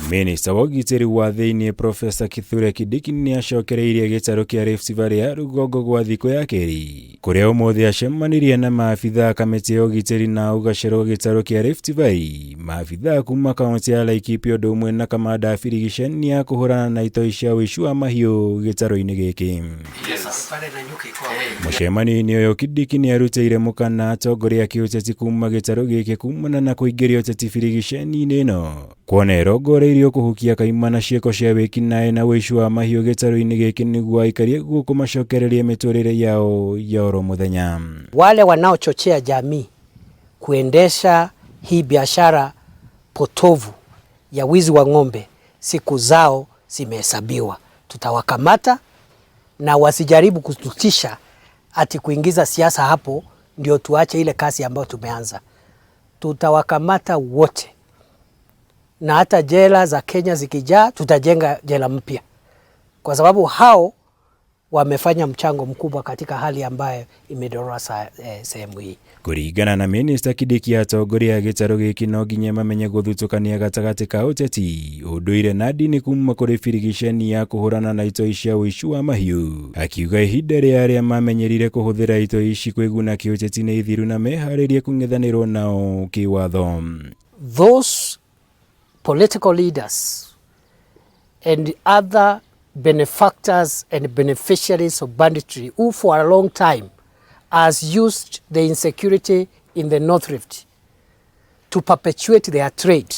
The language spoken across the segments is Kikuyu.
Minista wa ũgitĩri wa thĩinĩ Profesa Kithure Kindiki nĩ acokereirie gĩtarũ kĩa Rift Valley ya rũgongo gwa thikũ ya kerĩ kũrĩa ũmũthĩ acemanirie na maabithaa kamĩtĩ ya ũgitĩri na ũgacerwo gĩtarũ kĩa Rift Valley, maabithaa kuma kaunti ya Laikipia ũndũ ũmwe na kamanda a birigiceni ya kũhũrana na itoi cia ũici wa mahiũ gĩtarũ-inĩ gĩkĩ. Mũcemanio-inĩ ũyũ Kindiki nĩ arutĩire mũkana atongoria a kĩũteti kuma gĩtarũ gĩkĩ kumana na kũingĩria ũteti birigiceni-inĩ ĩno kuona ĩrongoreirio kũhukia kaimana ciĩko cia wĩkinaĩ na ũici wa mahiũ gĩtarũ-inĩ gĩkĩ nĩguo aikaria gũkũ macokererie mĩtũrĩre yao ya oro mũthenya. Wale wanaochochea jamii kuendesha hii biashara potovu ya wizi wa ng'ombe, siku zao zimehesabiwa. Tutawakamata na wasijaribu kututisha ati kuingiza siasa hapo ndio tuache ile kazi ambayo tumeanza. Tutawakamata wote, na hata jela za Kenya zikijaa, tutajenga jela mpya, kwa sababu hao wamefanya mchango mkubwa katika hali ambayo imedorora sehemu hii. Kũringana na Minista Kindiki, atongoria a gĩtarũ gĩkĩ no nginya mamenye gũthutũkania gatagatĩ ka ũteti, ũndũire na ndini kuma kũrĩ birigiceni ya kũhũrana na itoi cia ũici wa mahiũ. Akiuga ihinda rĩa arĩa mamenyerire kũhũthĩra itoi ici kwĩguna kĩũteti nĩ ithiru na meharĩrie kũng'ethanĩrwo nao kĩwatho. Those political leaders and other benefactors and beneficiaries of banditry who for a long time has used the insecurity in the North Rift to perpetuate their trade,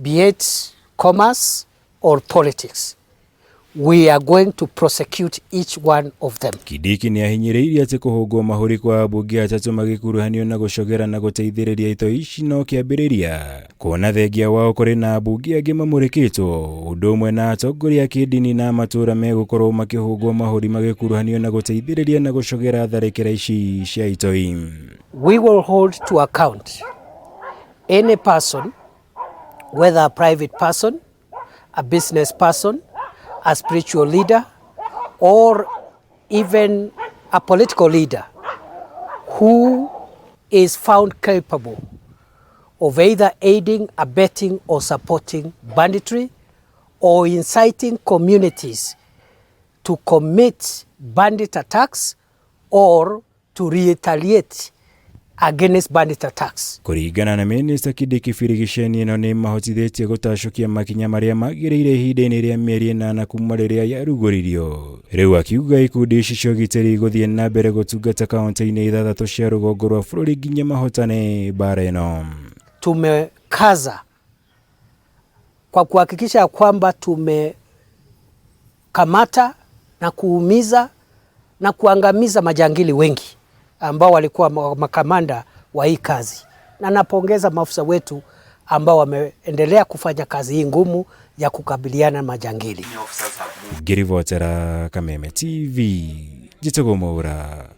be it commerce or politics. We are going to prosecute each one of them. Kindiki nĩ ahinyĩrĩirie atĩ kũhũngwo mahũri kwa ambunge atatũ magĩkuruhanio na gũcogera na gũteithĩrĩria itoi ici no kĩambĩrĩria kuona thengia wao kũrĩ na ambunge angĩ mamũrĩkĩtwo ũndũ ũmwe na atongoria a kĩndini na matũũra megũkorwo makĩhũngwo mahũri magĩkuruhanio na gũteithĩrĩria na gũcogera tharĩkĩra ici cia itoi. We will hold to account any person, whether a private person, a business person, a spiritual leader, or even a political leader who is found culpable of either aiding, abetting, or supporting banditry or inciting communities to commit bandit attacks or to retaliate against bandit attacks. Kũringana na Minista Kindiki, birigiceni ĩno nĩ mahotithĩtie gũtacũkia makinya marĩa magĩrĩire ihinda-inĩ rĩa mĩeri 8 kuma rĩrĩa yarugũririo. Rĩu akiuga ikundi ici cia ũgitĩri igũthiĩ na mbere gũtungata kaunti-inĩ ithathatũ cia rũgongo rwa bũrũri nginya mahotane mbara ĩno. Tumekaza kwa kuhakikisha kwamba tumekamata na kuumiza na kuangamiza majangili wengi ambao walikuwa makamanda wa hii kazi, na napongeza maafisa wetu ambao wameendelea kufanya kazi hii ngumu ya kukabiliana na majangili. Ngĩribotera Kameme TV, njĩtagwo Mwaura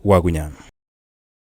Wagunya.